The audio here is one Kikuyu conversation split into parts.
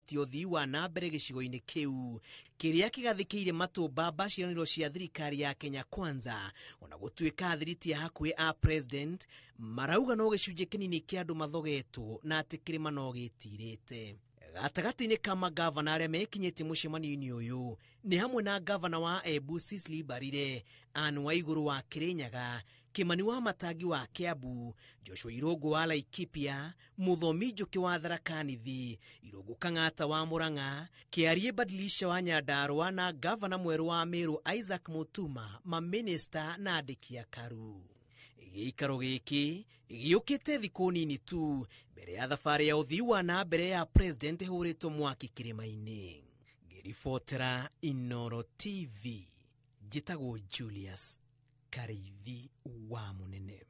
Kũrambatia ũthii wa na mbere gĩcigo-inĩ kĩu kĩrĩa kĩgathĩkĩire matũmbamba ciĩranĩro cia thirikari ya Kenya Kwanza, ona gũtuĩka athiriti a hakuhĩ a president marauga no gĩcunjĩ kĩnini kĩa andũ mathogetwo na atĩ kĩrĩma no gĩtirĩte. Gatagatĩ-inĩ ka magavana arĩa mekinyĩtie mũcemanio-inĩ ũyũ nĩ hamwe na gavana wa Embu Cecily Mbarire, Anne Waigũrũ wa Kirinyaga, Kimani wa Matangi wa Kiambu, Joshua Irũngũ wa Laikipia, Muthomi Njuki wa Tharaka Nithi, Irũngũ Kang'ata wa Murang'a, Kĩarie Badilisha wa Nyandarua na gavana mwerũ wa Meru Isaac Mutuma, maminista na andĩki a Karu. Gĩikaro gĩkĩ gĩũkĩte thikũ nini tu mbere ya thabarĩ ya ũthii wa na mbere ya president ĩhũrĩtwo mwaki kĩrĩma-inĩ. Ngĩribotera Inooro TV, njĩtagwo Julius Karĩithi wa Mũnene.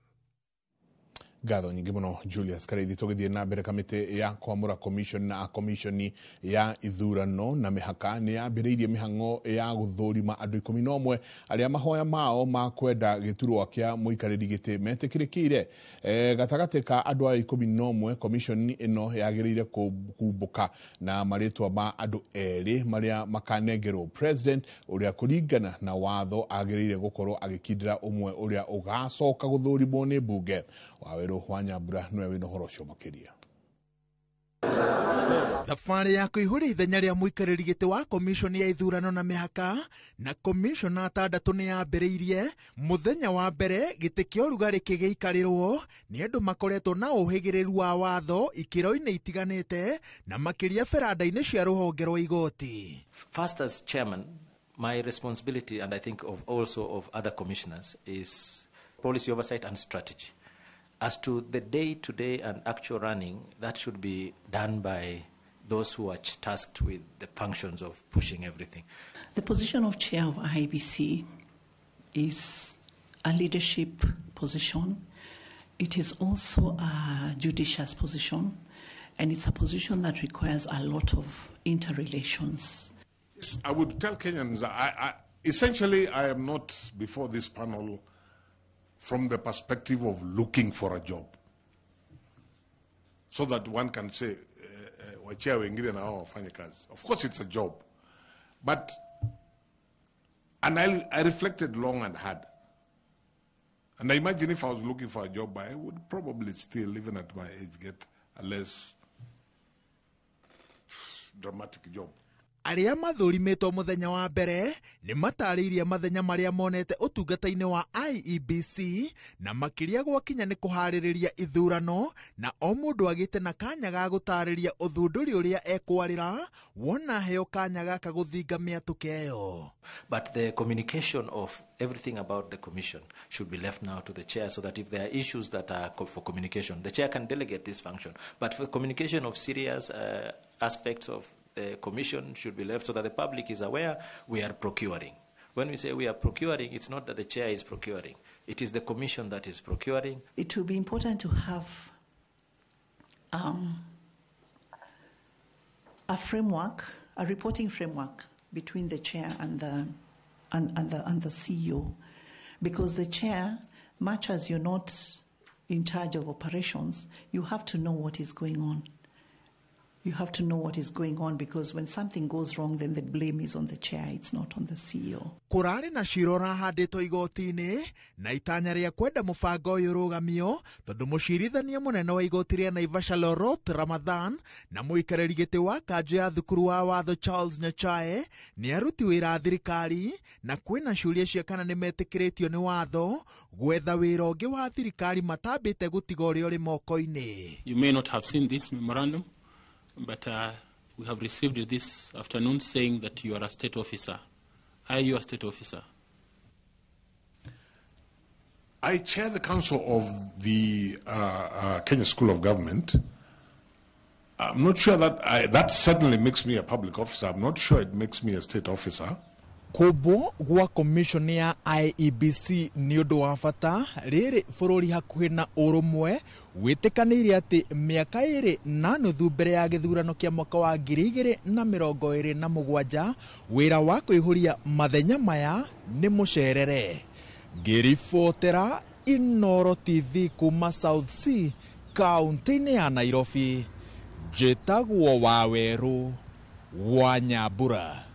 Ngatho nyingĩ mũno Julius Karĩithi. Tũgĩthiĩ na mbere, kamĩtĩ ya kwamũra commission na commission ya ithurano na mĩhaka nĩ yambĩrĩirie mĩhang'o ya gũthũrima andũ 11 arĩa mahoya mao ma kwenda gĩturwa kĩa mũikarĩri gĩtĩ metĩkĩrĩkĩire. Gatagatĩ ka andũ aya 11, commission ĩno yagĩrĩire kumbũka na marĩtwa ma andũ erĩ marĩa makanengerwo president, ũrĩa kũringana na watho agĩrĩire gũkorwo agĩkindĩra ũmwe ũrĩa ũgacoka gũthũrimwo nĩ mbunge. Wawerũ wa Nyambura nĩwe wĩna ũhoro ũcio makĩria. Thabarĩ ya kũihũria ithenya rĩa mũikarĩri gĩtĩ wa komishoni ya ithurano na mĩhaka na komishona atandatũ nĩ yambĩrĩirie mũthenya wa mbere gĩtĩ kĩa ũrugarĩ kĩgĩikarĩrwo nĩ andũ makoretwo na ũhĩgĩrĩru wa watho ikĩro-inĩ itiganĩte na makĩria beranda-inĩ cia rũhonge rwa igoti. First, as chairman, my responsibility, and I think of also of other commissioners, is policy oversight and strategy. As to the day-to-day and actual running, that should be done by those who are tasked with the functions of pushing everything. The position of chair of IEBC is a leadership position. It is also a judicious position, and it's a position that requires a lot of interrelations. I would tell Kenyans, essentially, I am not before this panel from the perspective of looking for a job, so that one can say, wachia wengine na wao wafanye kazi. Of course it's a job, but, and I reflected long and hard. And I imagine if I was looking for a job, I would probably still, even at my age, get a less dramatic job. Arĩa mathũrimĩtwo mũthenya wa mbere nĩ matarĩirie mathenya marĩa monete ũtungata-inĩ wa IEBC na makĩria gwakinya nĩ kũharĩrĩria ithurano, na o mũndũ agĩte na kanya ga gũtarĩria ũthundũri ũrĩa ekwarĩra wona heo kanya gaka gũthinga mĩatũka ĩyo. But the communication of everything about the commission should be left now to the chair, so that if there are issues that are for communication, the chair can delegate this function. But for communication of serious aspects of the commission should be left so that the public is aware we are procuring. When we say we are procuring, it's not that the chair is procuring. It is the commission that is procuring. It will be important to have a framework, a reporting framework between the chair and the CEO, because the chair, much as you're not in charge of operations, you have to know what is going on. You have to know what is going on, because when something goes wrong, then the blame is on the chair, it's not on the CEO. Kũrarĩ na cira ũrahandĩtwo igoti-inĩ na itanya rĩa kwenda mũbango ũyũ ũrũgamio, tondũ mũcirithania mũnene wa igoti rĩa Naivasha Lorot Ramadhan na mũikarĩri gĩtĩ wa kanjũ ya thukuru wa watho Charles Nyachae nĩ aruti wĩra a thirikari, na kwĩna ciũria cia kana nĩ metĩkĩrĩtio nĩ watho gwetha wĩra ũngĩ wa thirikari matambĩte gũtiga ũrĩa ũrĩ moko-inĩ. You may not have seen this memorandum, but we have received it this afternoon saying that you are a state officer. Are you a state officer? I chair the council of the Kenya School of Government. I'm not sure that that certainly makes me a public officer. I'm not sure it makes me a state officer. Kũmbwo gwa commission ya IEBC nĩ ũndũ wa bata rĩrĩ bũrũri hakuhĩ na ũrũmwe wĩtĩkanĩire atĩ mĩaka 2.5 mbere ya gĩthurano kĩa mwaka wa 2027 wĩra wa kũihũria mathenya maya nĩ mũcerere. Ngĩribotera Inooro TV kuma South C kaunti-inĩ ya Nairobi, njĩtagwo Wawerũ wa Nyambura.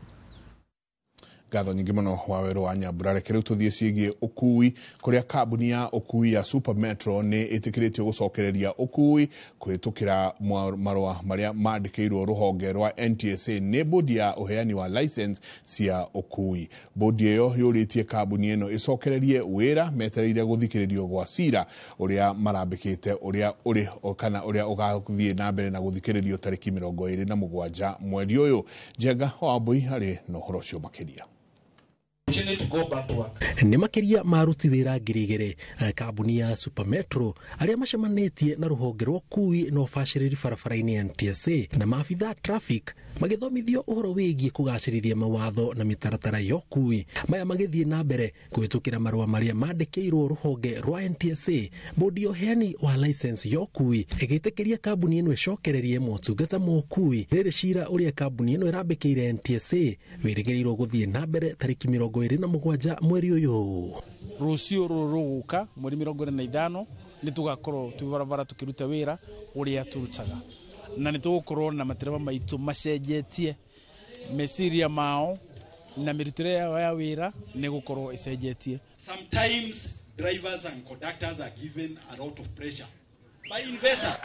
Ngatho nyingĩ mũno Wawerũ wa Nyambura. Reke rĩu tũthiĩ ciĩgiĩ ũkui, kũrĩa kambuni ya ũkui ya Super Metro nĩ ĩtĩkĩrĩtio gũcokereria ũkui kũhĩtũkĩra marũa marĩa mandĩkĩirwo rũhonge rwa NTSA nĩ bodi ya ũheani wa license cia ũkui. Bodi ĩyo yũrĩtie kambuni ĩno ĩcokererie wĩra metereire gũthikĩrĩrio gwa cira ũrĩa marambĩkĩte, ũrĩa ũrĩ kana ũrĩa ũgathiĩ na mbere na gũthikĩrĩrio tarĩki 27 mweri ũyũ. Njenga Wambui arĩ na ũhoro ũcio makĩria. Nĩ makĩria ma aruti wĩra 2,000 kambuni ya Super Metro arĩa macemanĩtie na rũhonge rwa ũkui na ũbacĩrĩri barabara-inĩ NTSA na maabitha traffic magĩthomithio ũhoro wĩgiĩ kũgacĩrithia mawatho na mĩtaratara ya ũkui. Maya magĩthiĩ na mbere kũhĩtũkĩra marũa marĩa mandĩkĩirwo rũhonge rwa NTSA, bodi ya ũheani wa license ya ũkui ĩgĩtĩkĩria kambuni ĩno ĩcokererie motungata ma ũkui. Rĩrĩ cira ũrĩa kambuni ĩno ĩrambĩkĩire NTSA wĩrĩgĩrĩirwo gũthiĩ na mbere tarĩki 27 mweri ũyũ. Rũciũ rũrũ rũgũka mweri 25 nĩ tũgakorwo twĩ barabara tũkĩruta wĩra ũrĩa tũrutaga, na nĩ tũgũkorwo na matereba maitũ macenjetie meciria mao na mĩrutĩre yao ya wĩra nĩ gũkorwo ĩcenjetie. Sometimes drivers and conductors are given a lot of pressure by investors.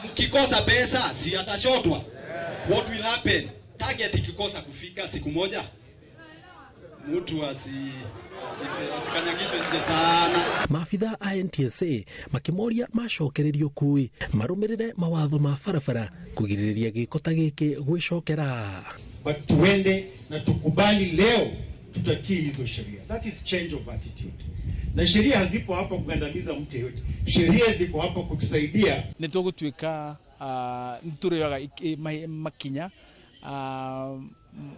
Mkikosa pesa si atashotwa. What will happen? Target ikikosa kufika siku moja, mtu asikanyagishwe nje sana. Maabitha a NTSA makĩmoria macokererio ũkui marũmĩrĩre mawatho ma barabara kũgirĩrĩria gĩko ta gĩkĩ gwĩcokera. But tuende na tukubali leo tutatii hizo sheria. That is change of attitude. Na sheria hazipo hapa kugandamiza mtu yeyote. Sheria ziko hapa kutusaidia. Nĩ tũgũtuĩka nĩ tũrĩoyaga makinya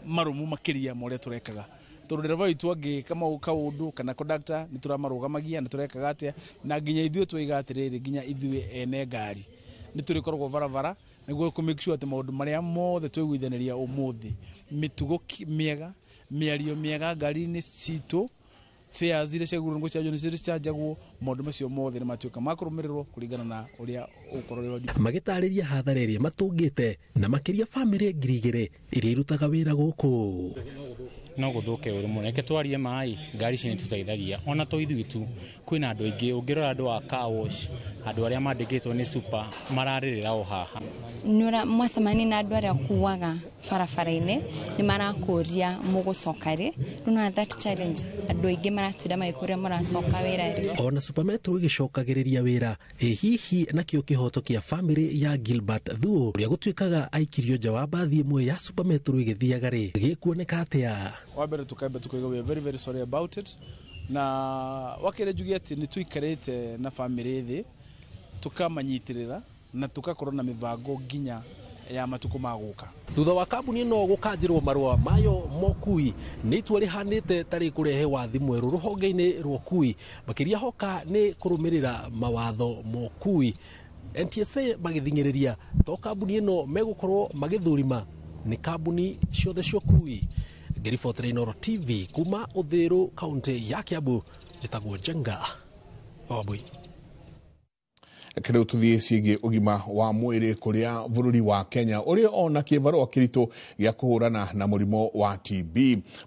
marumu makĩria ma ũrĩa tũrekaga, tondũ ndereba witũ angĩka kaũndũ kana conductor nĩ tũramarũgamagia na tũrekaga atĩa, na nginya ithuĩ twaiga atĩrĩrĩ, nginya ithuĩ ene ngari nĩ tũrĩkoragwo barabara nĩguo kũ make sure atĩ maũndũ marĩa mothe twaiguithanĩria ũmũthĩ, mĩtugo mĩega, mĩario mĩega ngari-inĩ citũ, fares iria ciagĩrĩirwo nĩ gũcanjwo nĩ cicanjagwo, maũndũ macio mothe nĩ matuĩka ma kũrũmĩrĩrwo kũringana na ũrĩa ũgũkorwo ũrĩ. Magĩtarĩria hathara ĩrĩa matũngĩte na makĩria bamĩrĩ 2,000 iria irutaga wĩra gũkũ. No gũthũke ũru mũno. Reke twarie maĩ, ngari ici nĩ tũteithagia ona to ithuĩ tu, kwĩna andũ aingĩ. Ũngĩrora andũ a car wash, andũ arĩa mandĩkĩtwo nĩ super mararĩrĩra o haha. Nĩũra mwacemania na andũ arĩa kuaga barabara-inĩ nĩ marakũria mũgũcoka rĩ, rĩu nĩwona that challenge, andũ aingĩ maratinda magĩkũria mũracoka wĩra rĩ. Ona Super Metro ĩgĩcokagĩrĩria wĩra, ĩ hihi nakĩo kĩhoto kĩa bamĩrĩ ya Gilbert Thuo ũrĩa gũtuĩkaga aikirio nja wa mbathi ĩmwe ya Super Metro ĩgĩthiaga rĩ, gĩkuoneka atĩa? Wa mbere tukaamba tukauga we are very very sorry about it, na wakere njuge atĩ nĩ tũikarĩte na bamĩrĩ thĩ tũkamanyitĩrĩra na tũgakorwo na mĩbango nginya ya matukũ ma gũka. Thutha wa kambuni ĩno gũkanjĩrwo marũa mayo mokui nĩ itua rĩhanĩte tarĩ kũrehe wathi mwerũ rũhonge-inĩ rwa ũkui, makĩria hoka nĩ kũrũmĩrĩra mawatho mokui. NTSA magĩthing'ĩrĩria to kambuni ĩno megũkorwo magĩthũrima nĩ kambuni ciothe cia ũkui. Ngĩribotera Inooro TV kuma Uthiru, kaunti ya Kiambu, njĩtagwo Njenga Wambui. Reke rĩu tũthiĩ ciĩgiĩ ũgima wa mwĩrĩ, kũrĩa bũrũri wa Kenya ũrĩ ona kĩbarũa kĩritũ gĩa kũhũrana na mũrimũ wa TB,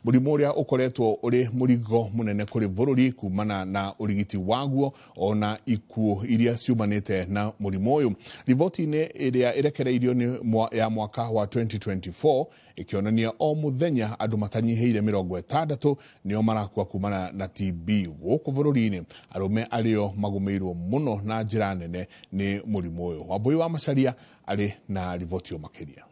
mũrimũ ũrĩa ũkoretwo ũrĩ mũrigo mũnene kũrĩ bũrũri kumana na ũrigiti waguo ona ikuũ iria ciumanĩte na mũrimũ ũyũ. Riboti-inĩ ĩrĩa ĩrekereirio nĩ ya mwaka wa 2024 ĩkĩonania o mũthenya andũ matanyihĩire 60 nĩo marakua kumana na TB gũkũ bũrũri-inĩ, arũme arĩo magũmĩirwo mũno na njĩra nene nĩ mũrimũ ũyũ. Wambui wa Macharia arĩ na riboti makĩria.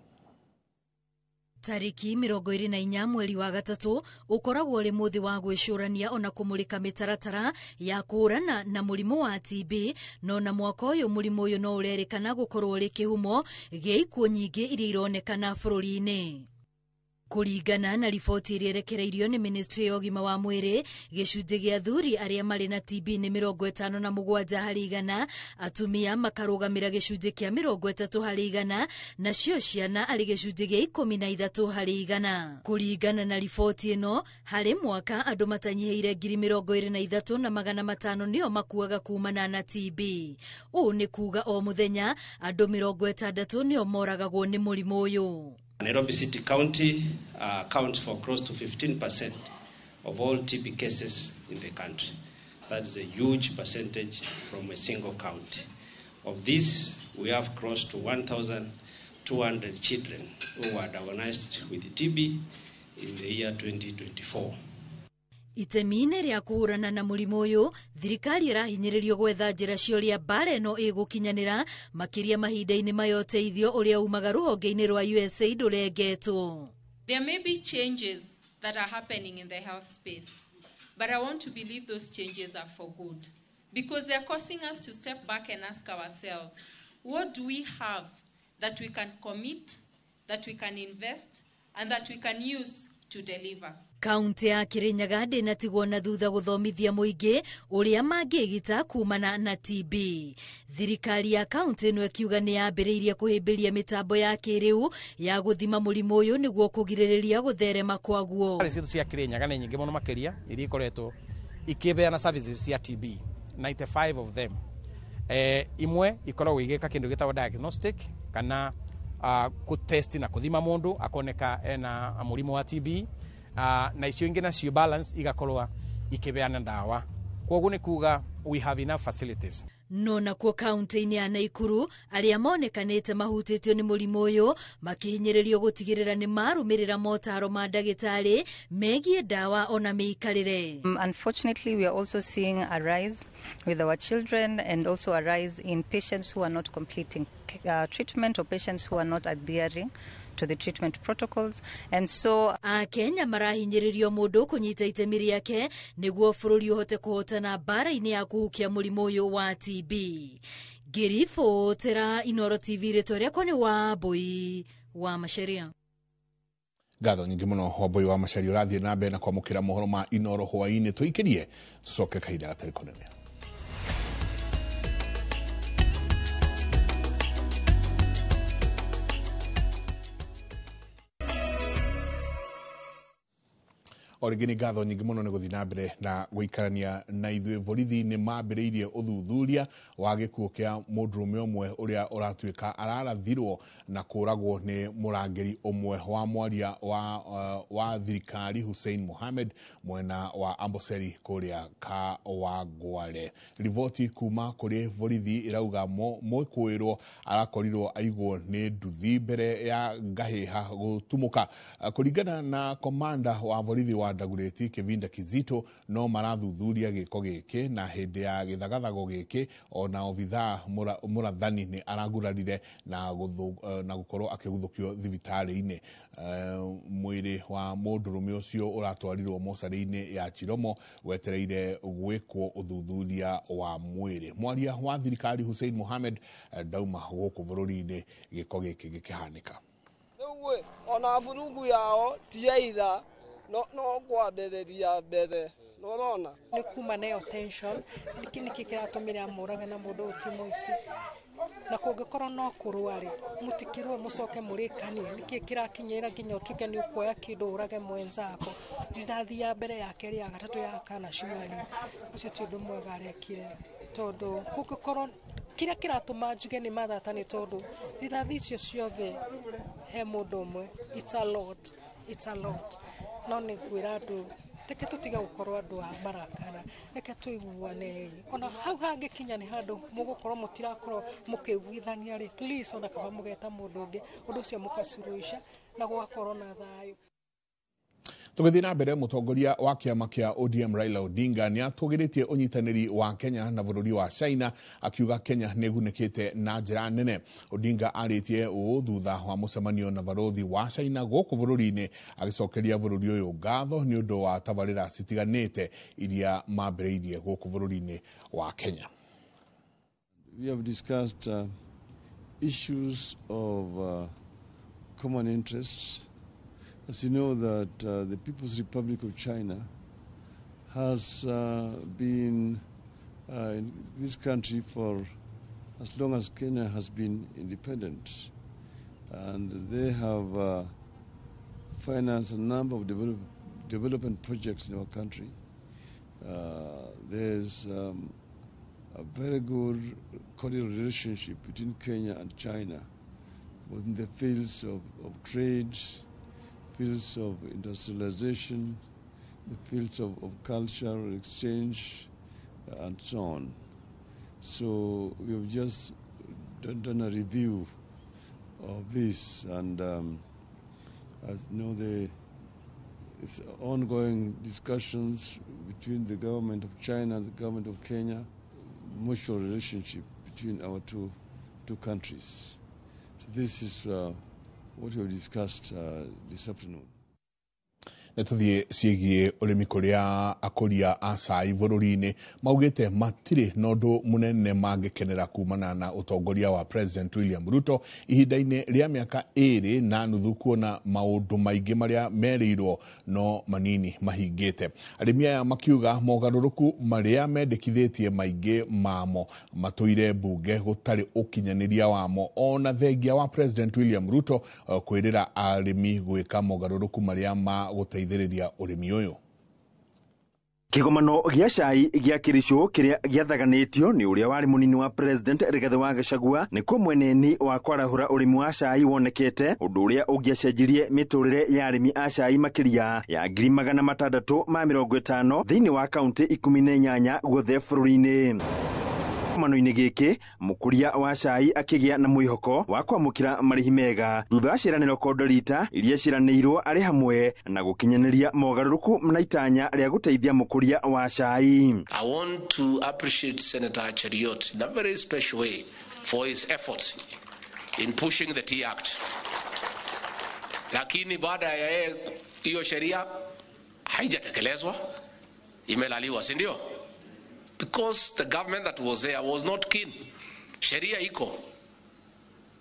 Tariki 24 mweri wa gatatũ ũkoragwo ũrĩ mũthĩ wa gwĩcũrania ona kũmũrĩka mĩtaratara ya kũhũrana na mũrimũ wa TB, no na mwaka ũyũ mũrimũ ũyũ no ũrerĩkana gũkorwo ũrĩ kĩhumo gĩa ikuũ nyingĩ iria ironekana bũrũri-inĩ. Kũringana na riboti ĩrĩa ĩrekereirio nĩ ministry ya ũgima wa mwĩrĩ, gĩcunjĩ gĩa athuri arĩa marĩ na TB nĩ 57 harĩ igana, atumia makarũgamĩra gĩcunjĩ kĩa 30 harĩ igana, nacio ciana arĩ gĩcunjĩ gĩa 13 harĩ igana. Kũringana na riboti ĩno, harĩ mwaka andũ matanyihĩire 23,500 nĩo makuaga kumana na TB. Ũũ nĩ kuga o mũthenya andũ 60 nĩo moragagwo nĩ mũrimũ ũyũ. Nairobi City County accounts for close to 15% of all TB cases in the country. That is a huge percentage from a single county. Of this, we have close to 1,200 children who were diagnosed with TB in the year 2024. Itemi-inĩ rĩa kũhũrana na mũrimũ ũyũ, thirikari ĩrahinyĩrĩrio gwetha njĩra cia ũrĩa mbara ĩno ĩgũkinyanĩra, makĩria mahinda-inĩ maya ũteithio ũrĩa umaga rũhonge-inĩ rwa USAID ũrengetwo. There may be changes that are happening in the health space, but I want to believe those changes are for good, because they are causing us to step back and ask ourselves, what do we have that we can commit, that we can invest, and that we can use to deliver? Kaunti ya Kirinyaga ndĩnatigwo na thutha gũthomithia mũingĩ ũrĩa mangĩgita kumana na TB. Thirikari ya kaunti ĩno ĩkiuga nĩ yambĩrĩirie kũhĩmbĩria mĩtambo ya kĩrĩu ya gũthima mũrimũ ũyũ nĩguo kũgirĩrĩria gũtherema kwaguo. Citũ cia Kirinyaga nĩ nyingĩ mũno makĩria iria ikoretwo ikĩheana services cia TB, 95 of them. Imwe ikoragwo igĩka kĩndũ gĩtagwo diagnostic kana kũtest na kũthima mũndũ akoneka ena mũrimũ wa TB. Na icio ingĩ nacio balance igakorwo ikibeana ndawa. Koguo nĩ kuga we have enough facilities. No nakuo kaunti-inĩ ya Naikuru arĩa monekanĩte mahutĩtio nĩ mũrimũ ũyũ makĩhinyĩrĩrio gũtigĩrĩra nĩ marũmĩrĩra motaro ma ndagĩtarĩ megiĩ ndawa ona mĩikarĩre. Unfortunately, we are also seeing a rise with our children and also a rise in patients who are not completing treatment or patients who are not adhering to the treatment protocols. And so Akenya marahinyĩrĩrio mũndũ kũnyita itemi rĩake nĩguo bũrũri ũhote kũhotana mbara-inĩ ya kũhukia mũrimũ ũyũ wa TB. Ngĩribotera Inooro TV, rĩtwa rĩakwa nĩ Wambui wa Macharia. Ngatho nyingĩ mũno Wambui wa Macharia, ũrathiĩ na mbere na kwamũkĩra mohoro ma Inooro hwaĩ-inĩ. Tũikĩrie tũcoke kahinda gatarĩ kũnene. O rĩngĩ nĩ ngatho nyingĩ mũno nĩ gũthiĩ na mbere na gũikarania na ithuĩ. Borithi nĩ mambĩrĩirie ũthuthuria wa gĩkuũ kĩa mũndũrũme ũmwe ũrĩa ũratuĩka ararathirwo na kũragwo nĩ mũrangĩri ũmwe wa mwaria wa thirikari Hussein Mohamed mwena wa Amboseli kũrĩa Kawangware. Riboti kuma kũrĩ borithi ĩrauga mwĩkũĩrwo arakorirwo aigwo nĩ nduthi mbere ya ngahĩha gũtumũka. Kũringana na komanda wa borithi wa Dagoretti Kevinda Kizito, no marathuthuria gĩko gĩkĩ na hĩndĩ ya gĩthagathago gĩkĩ ona obithaa mũrathani nĩ aragurarire na gũkorwo akĩguthũkio thibitarĩ-inĩ. Mwĩrĩ wa mũndũrũme ũcio ũratwarirwo mocarĩ-inĩ ya Chiromo wetereire gwĩkwo ũthuthuria wa mwĩrĩ. Mwaria wa thirikari Hussein Mohamed ndauma gũkũ bũrũri-inĩ gĩko gĩkĩ gĩkĩhanĩka. Rĩu ona burungu yao ti either no kwambĩrĩria mbere nĩũrona nĩ kuma nayo tension nĩkĩ nĩkĩ kĩratũmire amũrage na mũndũ ũyũ ti mũici na kũngĩkorwo no kũrũa rĩ mũtikĩrũe mũcoke mũrĩkanie nĩkĩ kĩrakinyĩra nginya ũtuĩke nĩ ũkuoya kĩndũ ũrage mwenzako rithathi ya mbere ya kerĩ ya gatatũ ya kana cuari ũcio ti ũndũ mwega arekire tondũ kũngĩkorwo kĩrĩa kĩratũma njuge nĩ mathata nĩ tondũ rithathi icio ciothe he mũndũ ũmwe it's a lot, it's a lot. No nĩ ngwĩra andũ reke tũtige gũkorwo andũ a marakara, reke tũiguane. Ona hau hangĩkinya nĩ handũ mũgũkorwo mũtirakorwo mũkĩiguithania rĩ, please ona kaba mũgeta mũndũ ũngĩ ũndũ ũcio mũkacuruica na gũgakorwo na thayũ. Tũgĩthiĩ na mbere, mũtongoria wa kĩama kĩa ODM Raila Odinga nĩ atũgĩrĩtie ũnyitanĩri wa Kenya na bũrũri wa China, akiuga Kenya nĩ ĩgunĩkĩte na njĩra nene. Odinga arĩtie ũũ thutha wa mũcemanio na barũthi wa China gũkũ bũrũri-inĩ, agĩcokeria bũrũri ũyũ ngatho nĩ ũndũ wa tabarĩra citiganĩte iria mambĩrĩirie gũkũ bũrũri-inĩ wa Kenya. We have discussed issues of common interests As you know that the People's Republic of China has been in this country for as long as Kenya has been independent, and they have financed a number of development projects in our country. There's a very good cordial relationship between Kenya and China, both in the fields of trade, fields of industrialization, the fields of cultural exchange, and so on. So we have just done a review of this, and I know it's ongoing discussions between the government of China and the government of Kenya, mutual relationship between our two countries. So this is what we have discussed this afternoon. Nĩtũthiĩ ciĩgiĩ ũrĩmi kũrĩa akũria a cai bũrũri-inĩ maugĩte matirĩ na ũndũ mũnene mangĩkenera kumana na ũtongoria wa President William Ruto ihinda-inĩ rĩa mĩaka 2.5 kuona maũndũ maingĩ marĩa merĩirwo no manini mahingĩte. Arĩmi aya makiuga mogarũrũku marĩa mendekithĩtie maingĩ mamo matũire mbunge gũtarĩ ũkinyanĩria wamo, ona thengia wa President William Ruto kwĩrĩra arĩmi gwĩka mogarũrũku marĩa ma gũteithĩrĩria ũrĩmi ũyũ. Kĩgomano gĩa cai gĩa Kĩricũ kĩrĩa gĩathaganĩtio nĩ ũrĩa warĩ mũnini wa President Rigathĩ wa Gachagua nĩkuo mweneni wa kwarahũra ũrĩmi wa cai wonekete, ũndũ ũrĩa ũngĩacenjirie mĩtũrĩre ya arĩmi a cai makĩria ya 650,000 thĩinĩ wa kaunti 18 guothe bũrũri-inĩ. Kĩgomano-inĩ gĩkĩ mũkũria wa cai akĩgĩa na mwĩhoko wa kwamũkĩra marĩhi mega thutha wa ciĩranĩro kondorita iria ciĩranĩirwo arĩ hamwe na gũkinyanĩria mogarũrũku na itanya rĩa gũteithia mũkũria wa cai. I want to appreciate Senator Cheriot in a very special way for his efforts in pushing the Tea Act. Lakini baada ya hiyo sheria haijatekelezwa, imelaliwa, si ndio? Because the government that was there was not keen. Sheria iko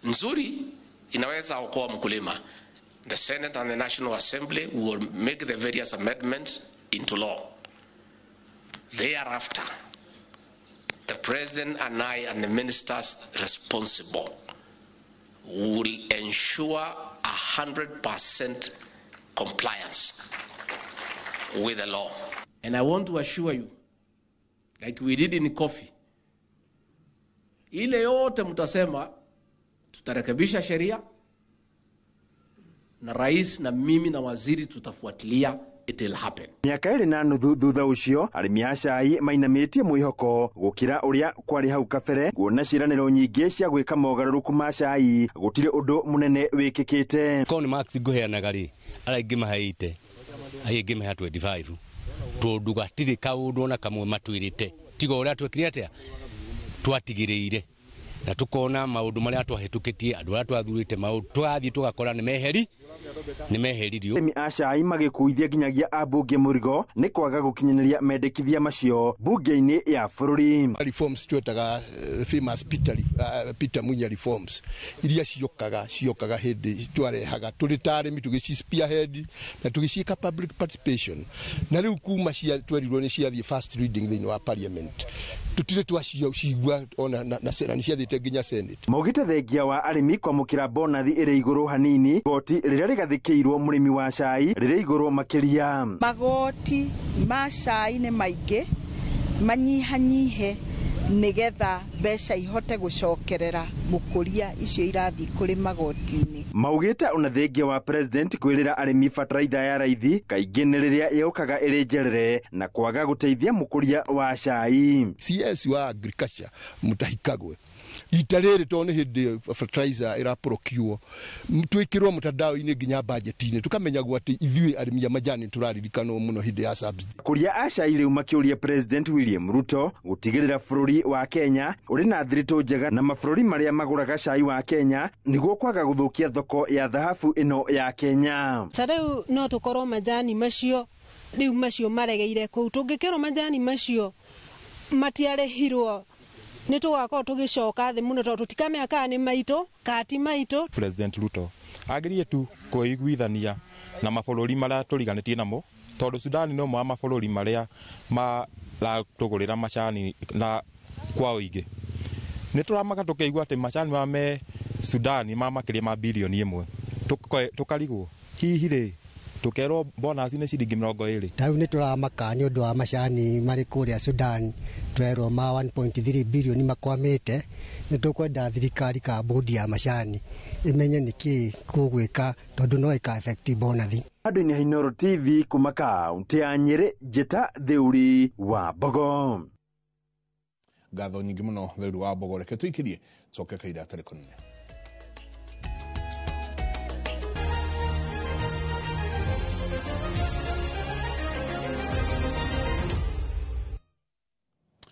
nzuri, inaweza okoa mkulima. The Senate and the National Assembly will make the various amendments into law. Thereafter, the President and I and the ministers responsible will ensure 100% compliance with the law. And I want to assure you, like we did in coffee, ile yote mtasema tutarekebisha sheria na rais na mimi na waziri tutafuatilia, it will happen. Mĩaka 2.5 thutha ũcio arĩmi a cai mainamĩtie mwĩhoko gũkĩra ũrĩa kwarĩ hau kabere, kuona ciĩranĩro nyingĩ cia gwĩka mogarũrũku ma cai gũtirĩ ũndũ mũnene wĩkĩkĩte. Korwo nĩ marks ngũheanaga rĩ, arĩa aingĩ maheite aingĩ mahe 25 tondũ gatirĩ kaũndũ ona kamwe matwĩrĩte tiga ũrĩa twekire atĩa twatigĩrĩire na tukona maũndũ marĩa twahĩtũkĩtie andũ arĩa twathurĩte maũndũ twathiĩ tũgakora nĩ meheririo. Arĩmi a cai magĩkuithia nginyagia ambunge mũrigo nĩ kwaga gũkinyanĩria mendekithia macio bunge-inĩ ya bũrũri. Reforms twetaga famous Peter Munya reforms iria ciokaga hĩndĩ twarehaga tũrĩ ta arĩmi tũgĩci spearhead na tũgĩciĩka public participation, na rĩu kuma cia twerirwo nĩ ciathiĩ first reading thĩinĩ wa parliament tũtirĩ twacigua ona na nĩ ciathiĩte nginya Senate. Maugĩte thengia wa arĩmi kwamũkĩra bonathi ĩrĩ igũrũ hanini, goti rĩrĩa rĩgathĩkĩirwo mũrĩmi wa cai rĩrĩ igũrũ makĩria. Magoti ma cai nĩ maingĩ, manyihanyihe nĩgetha mbeca ihote gũcokerera mũkũria icio irathiĩ kũrĩ magoti-inĩ. Maugĩte ona thengia wa President kwĩrĩra arĩmi bataraitha ya raithi kaingĩ nĩ rĩrĩa yũkaga ĩrĩ njerere na kwaga gũteithia mũkũria wa cai. CS wa agriculture Mutahi Kagwe rita rĩrĩ tondũ nĩ hĩndĩ fertilizer ĩraprocure twĩkĩrwo mtandao-inĩ nginya budget-inĩ tukamenyagwo atĩ ithuĩ arĩmi a majani tũraririkanwo mũno hĩndĩ ya subsidy. Kũria a cai rĩu makĩũria President William Ruto gũtigĩrĩra bũrũri wa Kenya ũrĩ na thiritũ njega na mabũrũri marĩa magũraga cai wa Kenya nĩguo kwaga gũthũkia thoko ya thahabu ĩno ya Kenya. Ta rĩu no tũkorwo majani macio rĩu macio maregeire kũu, tũngĩkerwo majani macio matiarĩhirwo nĩ tũgakorwo tũgĩcoka thĩ mũno tondũ tũtikamenya kana nĩ maitũ kana ti maitũ. President Ruto Agerie tu kwĩiguithania na mabũrũri marĩa tũriganĩtie namo, tondũ Sudan no ũmwe wa mabũrũri marĩa maratũgũrĩra macani na kwa ũingĩ. Nĩ tũramaka tũkĩigua atĩ macani ma me Sudan ma makĩria ma bilioni 1, tũkarigwo hihi rĩ tũkerwo bonus nĩ ciringi 20. Ta rĩu nĩ tũramaka nĩ ũndũ wa macani marĩ kũrĩa Sudan, twerwo ma 1.3 bilioni makwamĩte. Nĩ tũkwenda thirikari ka bodi ya macani ĩmenye nĩkĩ kũgwĩka, tondũ no ĩka affect bonathi. Andũ-inĩ a Inooro TV kuma kaunti ya Nyĩrĩ, Njĩta Theuri wa Mbogo. Ngatho nyingĩ mũno Theuri wa Mbogo, reke tũikĩrie coke kahinda gatarĩ kũnene.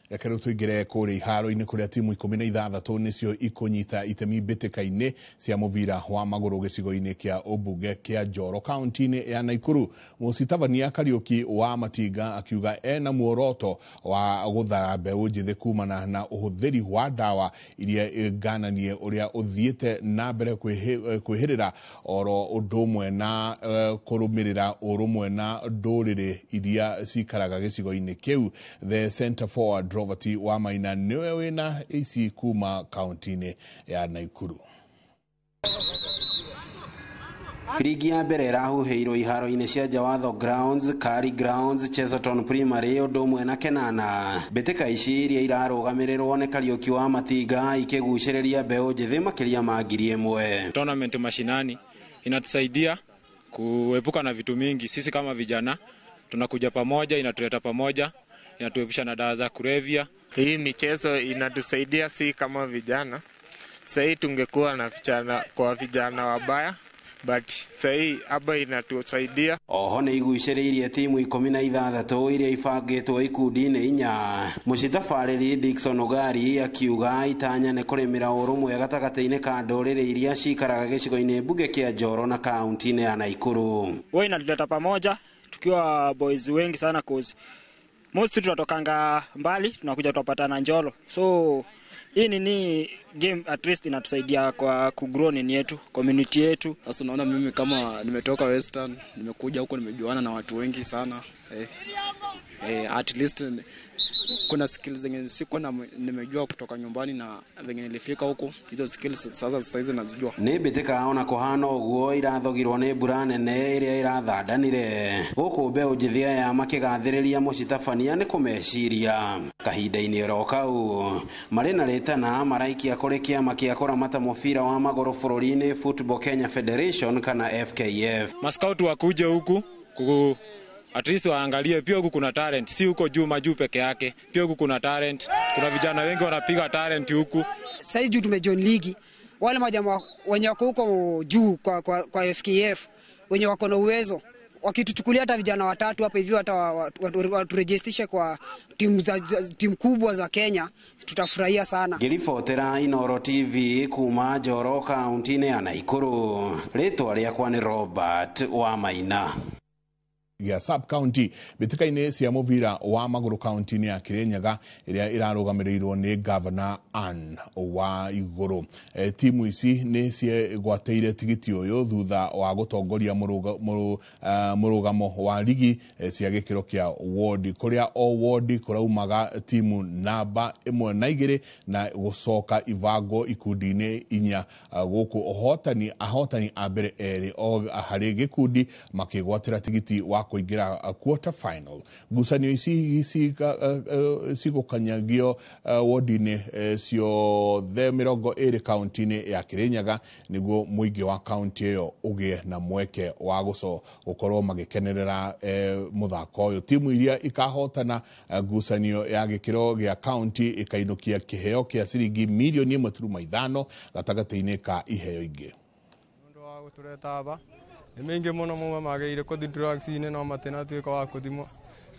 Reke rĩu tũingĩre kũrĩa iharo-inĩ kũrĩa timu 16 nĩcio ikũnyita itemi mbĩtĩka-inĩ cia mũbira wa magũrũ gĩcigo-inĩ kĩa ũmbunge kĩa Njoro kaunti-inĩ ya Naikuru. Mũcitabania Kariũki wa Matinga akiuga ena muoroto wa gũthara mbeũ njĩthĩ kumana na ũhũthĩri wa ndawa iria ngananie ũrĩa ũthiĩte na mbere kwĩhĩrĩra oro ũndũ ũmwe na kũrũmĩrĩra ũrũmwe na ndũrĩrĩ iria cikaraga gĩcigo-inĩ kĩu. The Center Forward Robert wa Maina niwe wina ici kuma kaunti-inĩ ya Naikuru. Biringi ya mbere ĩrahuhĩirwo iharo-inĩ cia Jawatho Grounds, Kari Grounds, Chesterton Primary ũndũ ũmwe na Kenana. Mbĩtĩka ici iria irarũgamĩrĩrwo nĩ Kariũki wa Matinga ikĩgucĩrĩria mbeũ njĩthĩ makĩria ma 1000. Tournament mashinani inatusaidia kuepuka na vitu mingi. Sisi kama vijana tunakuja pamoja, inatuleta pamoja, inatuepusha na dawa za kulevya. Hii michezo inatusaidia si kama vijana. Sasa tungekuwa na vijana kwa vijana wabaya, but sasa hapa inatusaidia. Oho nĩ igucĩrĩirie timu 16 iria ibangĩtwo ikundi-inĩ 4. Mũcitabarĩri Dickson Ogari akiuga itanya nĩ kũrĩmĩra ũrũmwe gatagatĩ-inĩ ka ndũrĩrĩ iria cikaraga gĩcigo-inĩ mbunge kĩa Njoro na kaunti-inĩ ya Naikuru. Wewe inatuleta pamoja tukiwa boys wengi sana, cause most tunatokanga mbali tunakuja tupatana Njoro. So hii nini game at least inatusaidia kwa kugrow nini yetu, community yetu. Sasa unaona mimi kama nimetoka Western, nimekuja huko nimejuana na watu wengi sana. At least kuna skills zenye siko na nimejua kutoka nyumbani na venye nilifika huko, hizo skills sasa sasa nazijua. Nĩ mbĩtĩka ona kũhana ũguo irathogirwo nĩ mbura nene ĩrĩa ĩrathandanire gũkũ mbeũ njĩthĩ aya makĩgathĩrĩria mũcitabania nĩ kũmeciria. Kahinda-inĩ oro kau marĩ na rĩtana maraikia kũrĩ kĩama kĩa kũramata mũbira wa magũrũ bũrũri-inĩ Football Kenya Federation kana FKF. Maskauti wakuje huku at least waangalie pia huku kuna talent, si huko juu majuu peke yake. Pia huku kuna talent, kuna vijana wengi wanapiga talent huku. Sasa juu tumejoin ligi, wale majamaa wenye wako huko juu kwa FKF wenye wako na uwezo wakituchukulia hata vijana watatu hapa hivi hata waturegistishe kwa timu kubwa za Kenya, tutafurahia sana. Ngiribotera Inooro TV kuma Njoro kaunti-inĩ ya Naikuru, rĩtwa rĩakwa nĩ Robert wa Maina. Ya sub county mbĩtĩka-inĩ cia mũbira wa magũrũ kaunti-inĩ ya Kirinyaga ĩrĩa ĩrarũgamĩrĩirwo nĩ Governor Anne wa Igũrũ. Timu ici nĩ ciegwatĩire tigiti ũyũ thutha wa gũtongoria mũrũgamo wa ligi cia gĩkĩro kĩa ward, kũrĩa o ward kũraumaga timu namba 1 na 2 na gũcoka ibango ikundi-inĩ 4 gũkũ ahotani a mbere 2 o harĩ gĩkundi makĩgwatĩra tigiti wa kũingĩra quarter final. Ngucanio ici cigũkanyagio wodi-inĩ ciothe 20 kaunti-inĩ ya Kirinyaga nĩguo mũingĩ wa kaunti ĩyo ũgĩe na mweke wa gũkorwo magĩkenerera mũthako ũyũ. Timu iria ikahotana ngucanio ya gĩkĩro gĩa kaunti ĩkainũkia kĩheo kĩa ciringi milioni 1.5 gatagatĩ-inĩ ka iheo ingĩ. Mũndũ wa gũtũreta aba nĩ mĩingĩ mũno mauma magĩrĩire kũthi drugs-inĩ no matinatuĩka wa kũthimwo.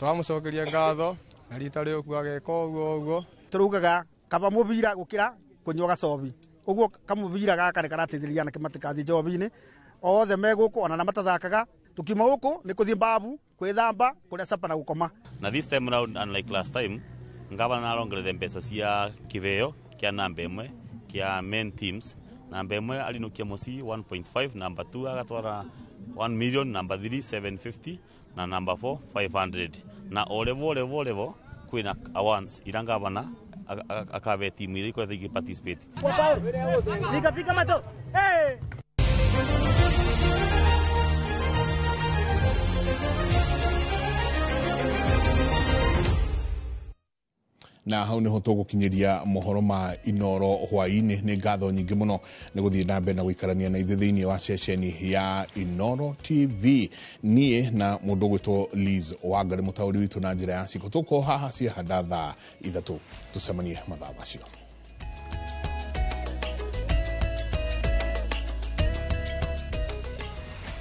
Tũramũcokeria ngatho na rita rĩũku ageka ũguo ũguo. Tũraugaga kaba mũbira gũkĩra kũnyua gacobi, ũguo kamũbira gaka nĩ karateithĩrĩria anake matikathi njobi-inĩ othe me gũkũ ona na matathakaga. Tukiuma gũkũ nĩ kũthiĩ mbabu kwĩthamba kũrĩa capa na gũkoma. Na this time round, unlike last time, ngavana arongerere mbeca cia kĩheo kĩa namba 1 kĩa main teams Namba 1 arinukia mucii 1.5, namba 2 agatwara 1 million, namba 3 750 na namba 4 500. Na o level level level kwina awards ira ngavana akabe timu iria ikoretwo igi participate. Nikafika mato. Hey! Na hau niho tũgũkinyĩria mohoro ma Inoro hwaĩ-inĩ. Nĩ ngatho nyingĩ mũno nĩ gũthiĩ na mbere na gũikarania na ithuĩ thĩinĩ wa ceceni ya Inoro TV. Niĩ na mũndũ ũgwĩtwo Liz Wangari, mũtaũri witũ na njĩra ya ciko, tũkorwo haha ciahanda thaa 3. Tũcemanie mathaa macio.